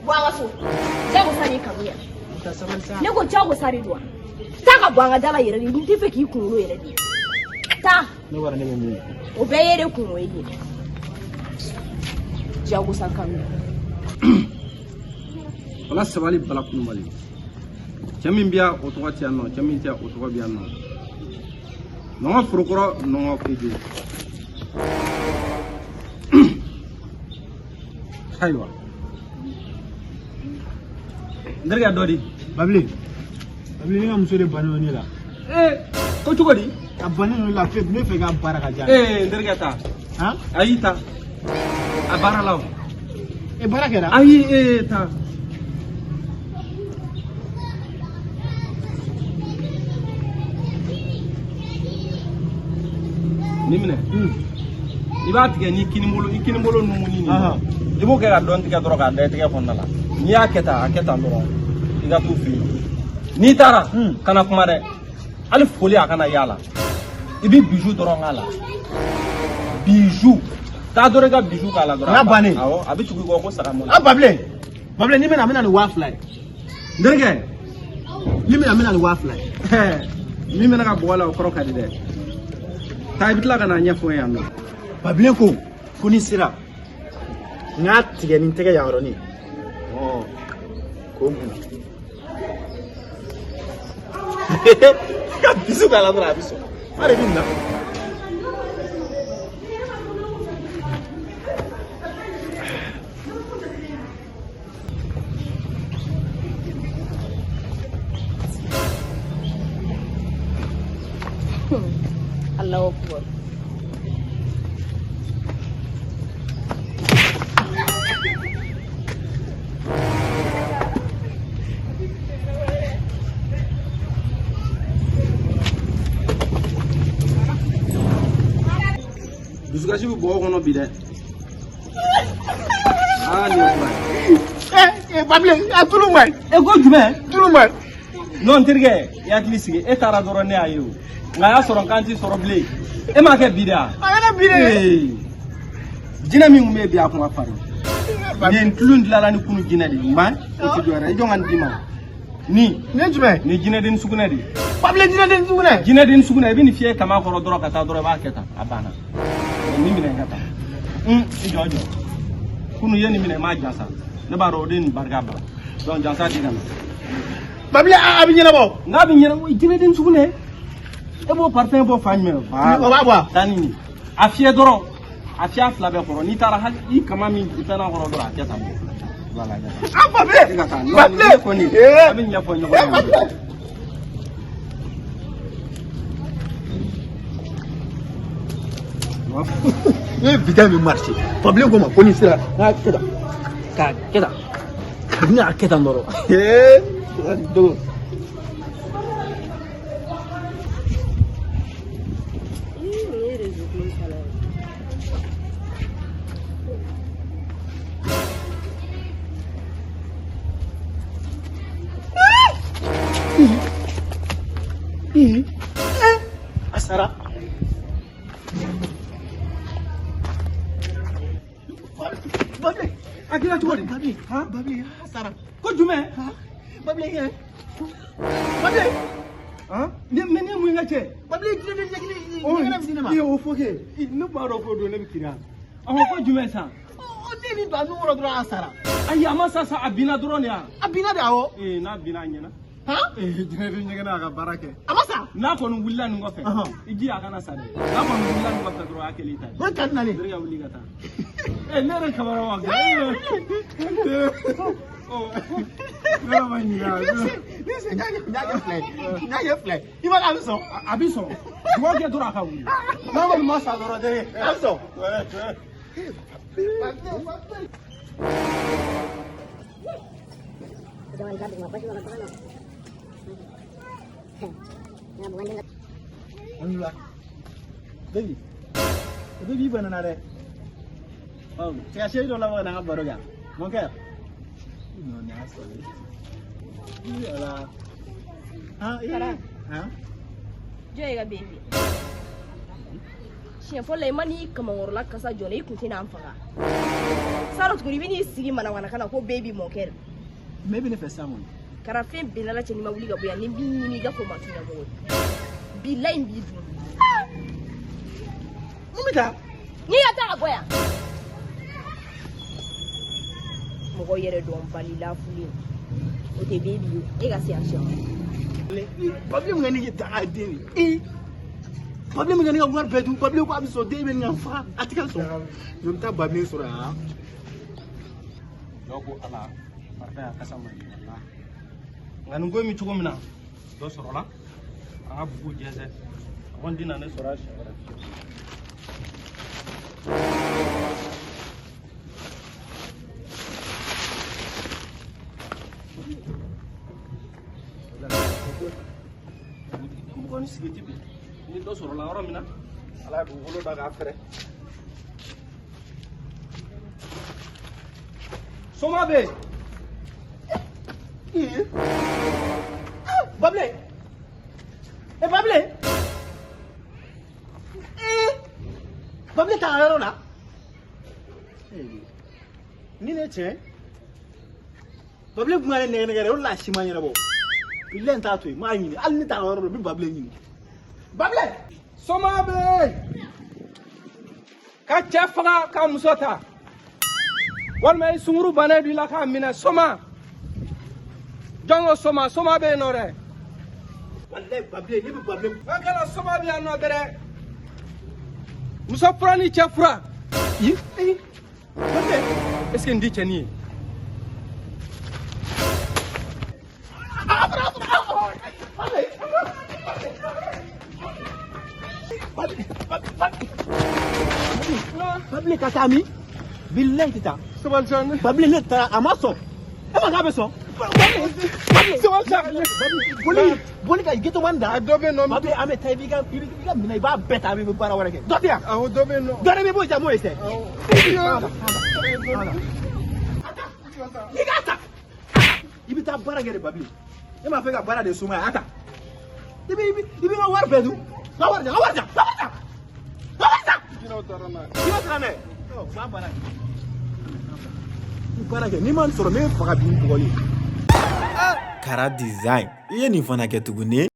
Bɔ an ka so. Jagosa de kanu yan. Ne ko jagosa de don wa? Taa ka bɔ an ka da la yɛrɛ de. N tɛ fɛ k'i kunkolo yɛrɛ de. Taa. Ne bɔra ne bɛ min ye. O bɛɛ ye de kungo ye. Jagosa kanu. Wala sabali bala kulubali. Cɛ min bɛ yan o tɔgɔ tɛ yan nɔ, cɛ min tɛ o tɔgɔ bɛ yan nɔ. Nɔngɔ forokɔrɔ nɔngɔ kejo. Ayiwa. N terikɛ dɔ di. Babili. Babili ne ka muso de bannen don ne la. Ee ko cogo di? A bannen don ne la pewu ne fɛ k'a baara ka diya. Ee n terikɛ ta. Han? Ayi ta. A baara la o. E baara kɛra? Ayi ee ta. Nin minɛ. I b'a tigɛ ni kinibolo i kinibolo nunguni nin ye. I b'o kɛ ka dɔɔni tigɛ dɔrɔn k'a da i tɛgɛ kɔnɔna la. N'i y'a kɛ tan a kɛ tan dɔrɔn i ka t'u fɛ yen. N'i taara kana kuma dɛ. Hali foli a kana y'a la. I bɛ bijou dɔrɔn k'a la. Bijou. Taa dɔrɔn i ka bijou k'a la dɔrɔn. N'a bannen. Awɔ a bɛ tugu i kɔ ko saga mɔnɛ. A Babilen. Babilen ni bɛna n bɛna ni 2000 ye. N terikɛ. Ni bɛna n bɛna ni 2000 ye. Min bɛ ne ka bɔgɔ la o kɔrɔ ka di dɛ. Taa i bɛ tila ka n'a ɲɛfɔ n ye yan nɔ. Babilen ko ko ni sera n k'a tigɛ ni n tɛgɛ yan yɔrɔnin. K'o mun. Ka bisu k'a la dɔrɔn a bɛ sɔn. Fa de bɛ nin na. Allahu akbar. Dusukasi bɛ bɔgɔ kɔnɔ bi dɛ. Aa nin ye kura ye. Ee Babilen a tulu man ɲi. E ko jumɛn? Tulu man ɲi. Non n terikɛ i hakili sigi e taara dɔrɔn ne y'a ye o. Nka a y'a sɔrɔ n k'an ti sɔrɔ bilen. E m'a kɛ bi de wa? A kɛra bi de. Ee jinɛ min tun bɛ yen bi a kun ka farin. Nin tulu dilanna ni kunu jinɛ de ye nka o ti dɔwɛrɛ ye i jɔn ka nin d'i ma. Nin. Nin jumɛn? Nin jinɛden sugunɛ de ye. Babilen jinɛden sugunɛ. Jinɛden sugunɛ i bɛ nin fiyɛ kama kɔrɔ dɔrɔn ka taa dɔrɔn i b'a kɛ tan a banna. Nin minɛ i ka taa. I jɔ jɔ. Kunu i ye nin minɛ i m'a jansa. Ne b'a dɔn o de ye nin barika ban. Donc jansa di ka na. Babilen a bɛ ɲɛnabɔ. N'a bɛ ɲɛnabɔ jinɛden sugunɛ. E b'o parfum bɔ fan jumɛn? O b'a bɔ wa? Taa ni nin ye. A fiyɛ dɔrɔn. A fiyɛ a fila bɛɛ kɔrɔ. N'i taara hali i kama min fɛn kɔrɔ dɔrɔn a kɛ tan. Voilà. Ah Babilen. I ka taa. Babilen. Kɔni. Ee. An bɛ ɲɛfɔ ɲɔgɔn ye. Ne ye bidon min marché. Babilen ko ma ko ni sera n k'a kɛ tan. K'a kɛ tan. Kabini a kɛ tan dɔrɔn. Ee. Dogo. Nin ye réseau ko in fana ye. A sara. Babilen. A kɛra cogo di? Babilen. Babilen a sara. Ko jumɛn? Babilen. Babilen. Ne mais ne mun ka cɛ? Babilen jinɛden ɲɛgɛnɛ bɛ di ne ma. I y'o fɔ kɛ. Ne b'a dɔn k'o don ne bɛ kirin. Ɔhɔn ko jumɛn sa? Ne ye nin don a nun kɔrɔ dɔrɔn a sara. Ayi a ma sa sa a binna dɔrɔn de ya. A binna de awɔ. Ee n'a binna a ɲɛna. Han? Ee jinɛden ɲɛgɛnɛ a ka baara kɛ. A ma sa. N'a kɔni wulila nin kɔfɛ. I ji a kana sa dɛ. N'a kɔni wulila nin kɔfɛ dɔrɔn a kɛlen ta ye. O ka di nalen. Ne ka wuli ka taa. Ee ne yɛrɛ kamana wa. Ne yɛrɛ ma ɲinɛ. Ni sen n y'a kɛ fila ye. N y'a kɛ fila ye. I b'a dɔn a bɛ sɔn. A bɛ sɔn. Dugawu kɛ dɔrɔn a ka wuli. N'a kɔni ma sa dɔrɔn dɛ. A bɛ sɔn. Alhamdulillah. Baby. Baby banana dɛ. Cɛ ka chérie dɔ labɔ ka na an ka baro kɛ. Mon cœur. Non, nin y'a sɔrɔ. Voilà. Ah, Kara. Hein? Jɔn ye ka baby? Siɲɛ fɔlɔ la i ma n'i kamankɔrɔla kasa jɔ ne i kun tɛna n faga. Saro tuguni i bɛ n'i sigi manamanakan na ko baby mon cœur. Mais e bɛ ne fɛ sisan kɔni. Kara fɛn bɛɛ n'Ala cɛ n'i ma wuli ka bɔ yan ni n b'i ɲini i ka fɔ maa ɲɛmɔgɔ ye. Bilayi n b'i dun. Mun bɛ taa? N'i ka taa ka bɔ yan. Mɔgɔ yɛrɛ dɔn bali lafulen. O tɛ baby ye e ka se yan siɲɛ wɛrɛ. Papiye min ka ne ta a den de. Papiye min ka ne ka wari bɛɛ dun, papiye ko a bɛ sɔn den bɛ nin ka faga, a tɛ ka sɔn. N bɛ taa babilen sɔrɔ yan. Dɔw ko ala parfum a kasa man di walahi. Nka nin ko in bɛ cogo min na dɔ sɔrɔla an ka bugu jɛnsɛn a kɔni tɛna ne sɔrɔ a siɲɛ wɛrɛ. Mɔgɔ ni sigi tɛ bi ni dɔ sɔrɔla yɔrɔ min na ala ye dugukolo da k'a fɛrɛ. Soma bɛ yen. Babile! Babile! Babile taara yɔrɔ la. Ni ne tiɲɛ. Babile kun ka ne nɛgɛ nɛgɛ dɛ, o de la a si ma ɲɛnabɔ. Bilayi n t'a to yen, n b'a ɲini. Hali ne taara yɔrɔ la, n bɛ Babile ɲini. Babile! Soma bɛ yen. Ka cɛ faga ka muso ta. Walima i sunkuru bannen don i la k'a minɛ soma. Jɔn ko soma, soma bɛ yen nɔ dɛ. Walayi Babile, ne bɛ Babile. An kana soma bɛ yan nɔ dɛ. Muso fura ni cɛ fura. Babile! Est ce que nin ti cɛnin ye? Babile ka taa min? Bilayi tɛ taa. Sabali sa ne. Babile ne taara a ma sɔn. E ma k'a bɛ sɔn? Sabali sa. Boli boli ka getoman da. A dɔ bɛ yen nɔ. Babile an bɛ taa i b'i ka minɛ i b'a bɛɛ ta a bɛ baara wɛrɛ kɛ. Dɔ tɛ yan. Awɔ dɔ bɛ yen nɔ. Dɔ de bɛ bɔ yen m'o ye sɛ. Awɔ. I k'a ta. I bɛ taa baara kɛ de Babile. E m'a fɔ e ka baara de ye soma ye a ta. I bɛ n ka wari bɛɛ dun. N ka wari di yan, n ka wari di yan, n ka wari di yan. N ka wari di yan. Jinɛw taara n'a ye. Jinɛw taara n'a ye. Ɔ n b'a baara kɛ. I baara kɛ n'i ma nin sɔrɔ n bɛ faga bi n bugɔli. Kara design i ye nin fana kɛ tuguni.